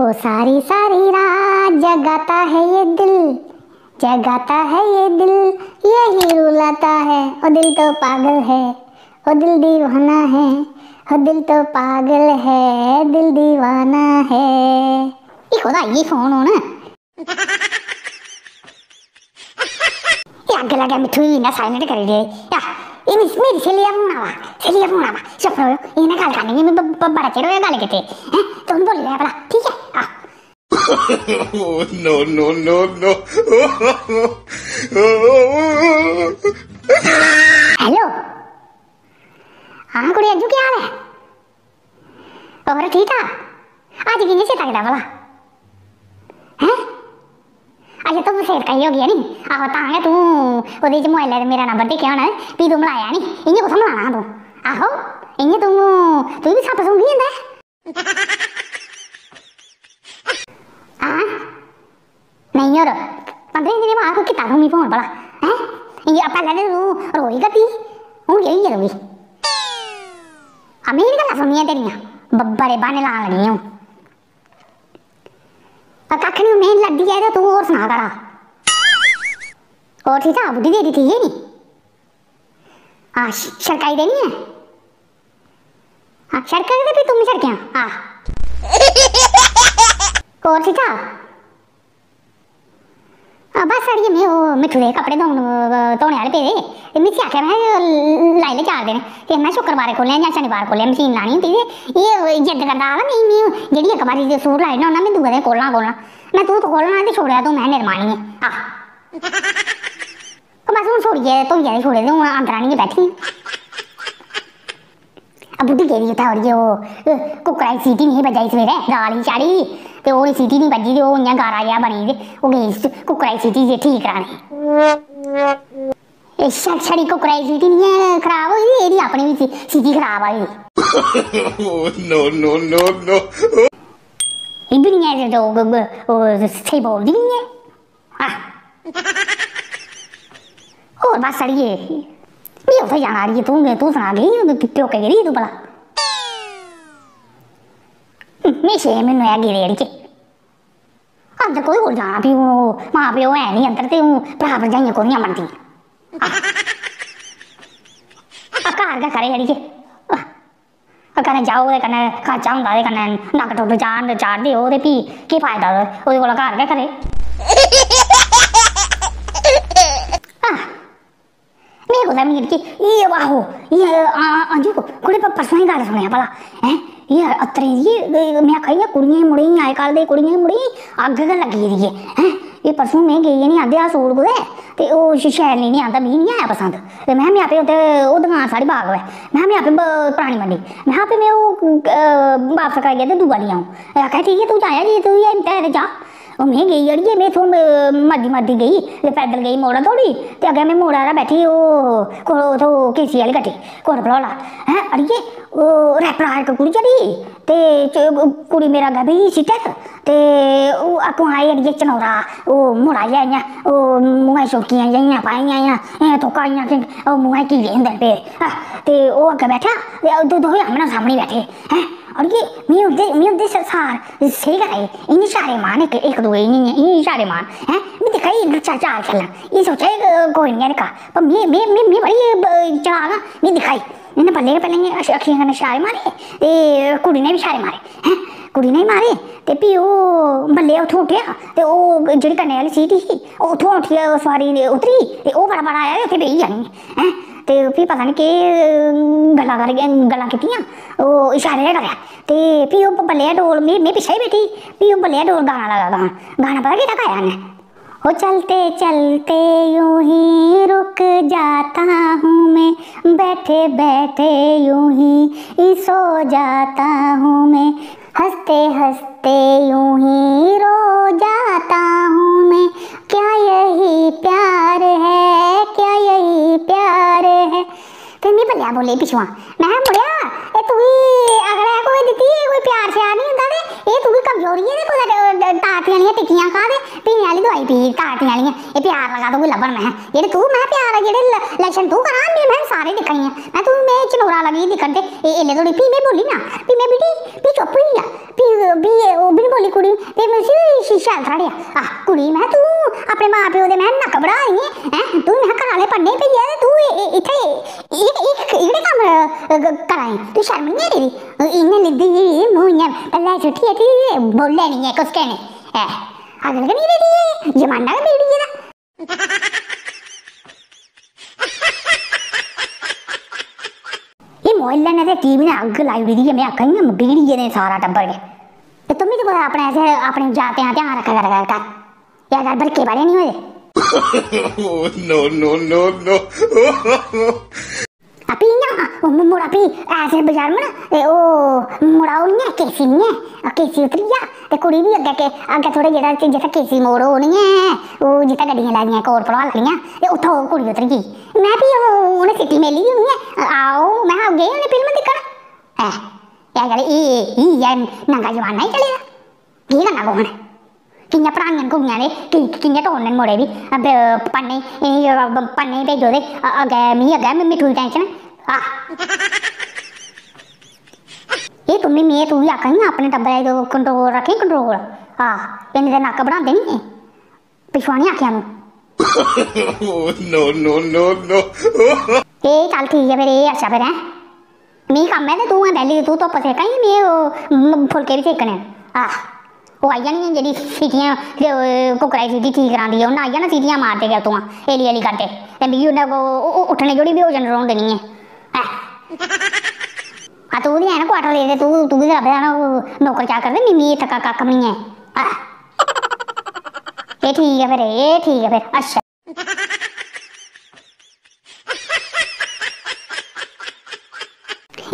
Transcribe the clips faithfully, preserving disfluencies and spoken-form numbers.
वो सारी सारी रात जगाता है ये दिल, जगाता है ये दिल, यही रुलाता है। ओ दिल तो पागल है, ओ दिल दीवाना है, ओ दिल तो पागल है, दिल दीवाना है। ये खुदा, ये फोन हो ना। ये अग्गें लग्गें मिट्ठू गी इन्ना साइलेंट करी दे। या, ये मेरी, मेरी स्हेली दा फोन आवा, स्हेली दा फोन आवा। चुप रहो, इ'यां गल्ल करनी, में ब-, ब-, बड़ा चिर होया गल्ल कीते। हैं, तुम बोली लै भला, ठीक है? आ। Oh, no, no, no, no। Hello. हाँ कुड़ी अंजू, क्या हाल है? और ठीक ठाक? अज्ज कि'यां चेता कीता भला? हैं? अच्छा, धुप्प सेड़का ही हो गया नी? आहो, तां गै तूं ओह्दे च मोबाइलै च मेरा नंबर दिक्खेआ होना, फ्ही तूं मलाया नी। इ'यां कुत्थै मलाना हा तूं? आहो, इ'यां तूं, तूं बी सप्प सूंघी जंदा ऐ। हां? नेईं होर, पंदरें दिनें बाद कोई कीता तूं मिगी फोन भला? हैं? इ'यां पैह्लें ते तूं रोज करदी ही, हून केह् होई गेआ तुगी? आ, में निं गल्लां सुननियां तेरियां, ब-, बड़े ब्हाने लान लगी हून। आ, कक्ख निं, में लड़दी ऐ ते तूं होर सना करा। होर ठीक ठाक बुड्ढी तेरी, ठीक ऐ नी? आ, श-, छड़काई देनी ऐ? आ, छड़का ते फ्ही तूं बी छड़केआं। आ। होर ठीक ठाक? आ, बस अड़िये, में ओह् मिट्ठू दे कपड़े धोन, अ, धोने आह्ले पेदे, ते में इसी आखेआ, में, "लाई लै चार दिन।" ते में शुक्रवारें खोह्लेआ जां शनिवार खोह्लेआ, मशीन लानी होंदी, ते एह् जिद्द करदा, आखदा, "नेईं, में जेह्ड़ी इक बारी जे सूट लाई ओड़ना होन्ना, में दूए दिन खोह्लना, खोह्लना।" में सूट खोह्लना ते छोड़ेआ तूं, में निरमा निं ऐ। आह। बस हून छोड़ियै, धोइयै ते छोड़े दे, हून अंदर आनियै बैठी। आ बुड्ढी गेदी उत्थै, ओड़ियै ओह्, अ, कुक्करा दी सीटी नेईं बज्जा दी सवेरै, दाल ही चाढ़ी ते ओह् सीटी निं बज्जी ते ओह् इ'यां गारा जेहा बनी ते ओह् गेई स-, कुक्करा दी सीटी जे ठीक कराने। एह् छ-, छड़ी कुक्करा दी सीटी निं ऐ खराब होई दी, एह्दी अपनी बी सी-, सीटी खराब आई दी। Oh, no, no, no, no। एह् बी निं ऐ जो, ग-, ग-, ओह् स्हेई बोलदी निं ऐ। आह। होर बस अड़िये, में उत्थै जाना अड़िये, तूं गै, तूं सना, गेई प्योके गेदी तूं भला? में छे म्हीने होई गेदे अड़िये। अंदर कोह्दे कोल जाना फ्ही, हून ओह् मां प्यो है निं अंदर ते हून भ्राऽ भरजाइयां कोह्दियां बनदियां? आह। आ घर गै खरे अड़िये। आह। कन्नै जाओ ते कन्नै खर्चा होंदा ते कन्नै नक्क टुट्ट चाढ़, चाढ़दे ओ ते फ्ही केह् फायदा ओह्दे, ओह्दे कोला घर गै खरे। आह, में कुतै मिगी कि एह् आहो, एह्, आ, अंजू, कुड़े प-, परसों दी गल्ल सुनेआ भला, हैं? एह् अत्तरे दी, एह्, में आक्खा दी, एह् कुड़ियें मुड़ें गी, अजकल दे कुड़ियें मुड़ें गी अग्ग गै लग्गी गेदी ऐ, हैं? एह् परसों में गेई नी आंदे हा सूट कुतै, ते ओह् श-, शैल नेईं, निं आंदा, मिगी निं आया पसंद। ते में, में आपे उत्थै, ओह् दकान साढ़ी बाग ऐ, में, में आपे ब-, परानी मंडी, में आपे में ओह्, अ, बापस कराइयै ते दूआ लेई आऊं। ते आक्खै, "ठीक ऐ, तूं जायां, जे तुगी हिम्मत ऐ ते जा।" ओह् में गेई, अड़िये, में इत्थूं, अ, मरदी, मरदी गेई, ते पैदल गेई मोड़ा धोड़ी, ते अग्गें में मोड़ा रा बैठी, ओह्, को-, उत्थूं केसी आह्ली गड्डी, कोट भलौला। हैं, अड़िये, ओह् रैपरा इक कुड़ी चढ़ी, ते च-, कुड़ी मेरे अग्गें बेही सीटै पर, ते ओह् अग्गुआं आए अड़िये चनौरा, ओह् मुड़ा जेहा इ'यां, ओह् मुहैं च सुर्खियां जेहियां पाई दियां, इ'यां, इ'यां तोका इ'यां कि ओह् मुहैं कीड़े होंदे न पेदे। आह, ते ओह् अग्गें बैठा, ते ओह् दो-, दोए आमनै सामनै बैठे। हैं, अड़िये, में उं'दे, में उं'दे स-, सार स्हेई करा दे, इ'यां इशारे मारन इक, इक दूए गी, इ'यां, इ'यां इशारे मारन। हैं, में दिक्खा दी इद्धर चा-, चाल चलना, एह् सोचा दे, "कोई निं ऐ निक्का।" पर में, में, में, में बड़ी, अ, चलाक आं, में दिक्खा दी। इ'न्नै बल्लें गै पैह्लें इ'यां अक्ष-, अक्खियें कन्नै इशारे मारे, ते कुड़ी ने बी इशारे मारे, हैं, कुड़ी ने बी मारे, ते फ्ही ओह् बल्लें उत्थूं उट्ठेआ, ते ओह् जेह्ड़ी कन्नै आह्ली सीट ही, ओह् उत्थुआं उट्ठियै ओह् सोआरी उतरी, ते ओह् बड़ा बड़ा आया ते उत्थै बेही गेआ आनियै, हैं, ते फ्ही पता निं केह् गल्लां करियै, गल्लां कीतियां, ओह् इशारे गै करेआ, ते फ्ही ओह् बल्लें डोल, में, में पिच्छें गै बैठी, फ्ही ओह् बल्लें डोल गाना लगा गान, गाना पता केह्ड़ा गाया उ'न्नै? ओ चलते चलते यूं ही रुक जाता हूँ मैं, बैठे बैठे यूं ही सो जाता हूँ मैं, हंसते हंसते यूं ही रो जाता हूँ मैं। क्या यही प्यार है, क्या यही प्यार है? फिर में बल्लेआ बोले पिछुआं, में, "मुड़ेआ, एह् तुगी अगर ऐ कोई दित्ती, एह् कोई प्यार श्यार निं होंदा ते एह् तुगी कमजोरी ऐ ते कुतै ड-, ड-, ताकती आह्लियां टिक्कियां खा ते पीने आह्ली दोआई पी ताकती आह्लियां, एह् प्यार लगा तुगी लब्भन।" में, जेह्ड़े तूं, में, प्यार, जेह्ड़े ल-, लक्षण तूं करा नी, में सारे दिक्खा दी आं। में, तूं, में चनोरा लगी दिक्खन ते एह् एल्ले धोड़ी, फ्ही में बोली ना, फ्ही में बिटी, फ्ही चुप्प होई गेआ, फ्ही, फ्ही ओह् बी निं बोली कुड़ी, चल थोड़ा, आ कुड़ी, मैं तू अपने मां प्यो दे मैं नक्क बढ़ा दी ऐ, हैं? तू मैं घरा आह्ले पढ़ने पेइयै ते तू ए-, ए-, इत्थै ए-, ए-, ए-, एह्कड़े कम्म, अ, ग-, करा दी? तू शर्म निं ऐ तेरी? इ'यां लिद्दी जेही मूंह् इ'यां पैह्लें सुट्टियै ते बोल्लै निं ऐ कुसै ने। ऐ, अकल गै निं रेही दी, जमाना गै बिगड़ी गेदा। एह् मोबाइलै ने ते टीवी ने अग्ग लाई ओड़ी दी ऐ, में आक्खा नी आं, बिगड़ी गेदे न सारा टब्बर गै। ते तुम बी ते कुतै अपने ऐसे, अपने जागतें दा ध्यान रक्खा कर, कर, कर। यार, यार, बल्के बड़े निं होए दे। Oh, no, no, no, no। आ, फ्ही इ'यां, ओह् मु-, मुड़ा फ्ही ऐसे बजार में ना, ते ओह् मुड़ा ओह् निं ऐ, केसी निं ऐ, केसी उतरी गेआ, ते कुड़ी बी अग्गें के-, अग्गें थोह्ड़े जेह्ड़ा, जित्थै केसी मोड़ ओह् निं ऐ, ओह् जित्थै गड्डियां लादियां, कोट भलवाल आह्लियां, ते उत्थै ओह् कुड़ी उतरी गेई। में फ्ही ओह्, उ'नें सिट्टी मेली दी होनी ऐ, आओ, में हा, गे होने फिल्म दिक्खन। ऐ, एह् गल्ल, एह्, एह्, एह् नंगा जमाना ही चले दा। केह् करना कुसै ने? कि'यां पढ़ानियां न कुड़ियां ते कि-, कि'यां टोरने न मुड़े बी? अ, ब-, पढ़ने, इ'नेंगी, अ, ब-, पढ़ने गी भेजो ते अ-, अग्गें, मी अग्गें मिट्ठू दी tension। आह। एह् तुम्मी, में तुगी आखा नी, अपने टब्बरै गी control रक्खें, control। आह, इन्ने ते नक्क बढ़ांदे निं एह्। पिच्छुआं निं आखेआं में। Oh, no, no, no, no। एह् चल ठीक ऐ फिर, एह् अच्छा फिर, हैं? मी कम्म ऐ ते तूं ऐ बेह्ली, तूं धुप्प सेका, इ'यां में ओह्, म-, फुलके बी सेकने न। आह, ओह् आई जानी ऐ जेह्ड़ी सीटियां, ते ओह् कुक्करै दी सीटी ठीक करांदी ऐ, उन्नै आई जाना सीटियां मारदे गै उत्थुआं, एली एली करदे। ते मिगी उन्नै ओ-, ओ-, उट्ठने जोड़ी बी होजन रौह्न देनी ऐ। ऐ। आ, तूं ते है ना quarter लेदे, तूं, तूं बी लब्भे दा ना, ओह् नौकर चाकर ते मी, मी इत्थै कक्ख, कक्ख बी निं ऐ। आह। एह् ठीक ऐ फिर, एह् ठीक ऐ फिर, अच्छा।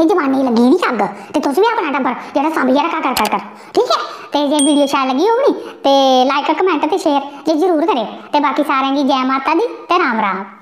एह् जमाने गी लग्गी दी अग्ग, ते तुस बी अपना टब्बर जेह्ड़ा सांभियै रक्खा कर, कर, कर, ठीक ऐ? ते जे video शैल लग्गी होग नी, ते like, comment ते share जे जरूर करेओ। ते बाकी सारें गी जै माता दी ते राम राम।